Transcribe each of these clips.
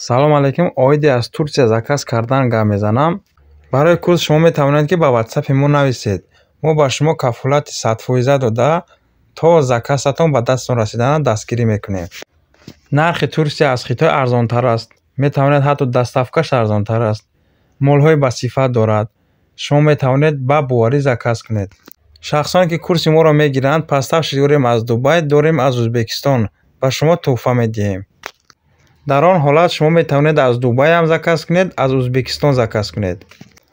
Салом алейкум. Оиди аз Турсия заказ кардан гап мезанам. Барои курс шумо метавонед, ки ба ватсапи мо нависед. Мо ба шумо кафолати 100% дода, то заказатон ба дасттон расидана дастгирӣ мекунем. Нархи Турсия аз Хитой арзонтар аст. Метавонед, ҳатто доставкаш арзонтар аст. Молҳои басифат дорад. Шумо метавонед ба боварӣ заказ кунед. Шахсоне, ки курси моро мегиранд, поставщик дорем аз Дубай, дорем аз Ӯзбекистон. Ба шумо тӯҳфа медиҳем. Дар он ҳолат шумо метавонед аз Дубайам заказ кунед, аз Ӯзбекистон заказ кунед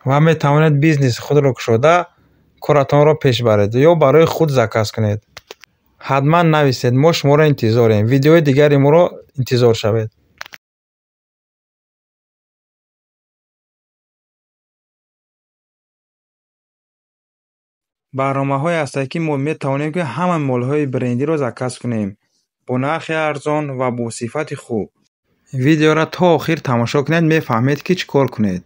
ва метавонед бизнеси худро кушода, коратонро пеш баред ё барои худ заказ кунед. Ҳатман нависед, мо шуморо интизорем. Видеои дигари моро интизор шавед. Барномаҳое ҳастанд, ки мо метавонем, ки ҳама молҳои брендиро заказ кунем бо нархи арзон ва бо сифати хуб. Видеоро то охир тамошо кунед, мефаҳмед, ки чӣ кор кунед.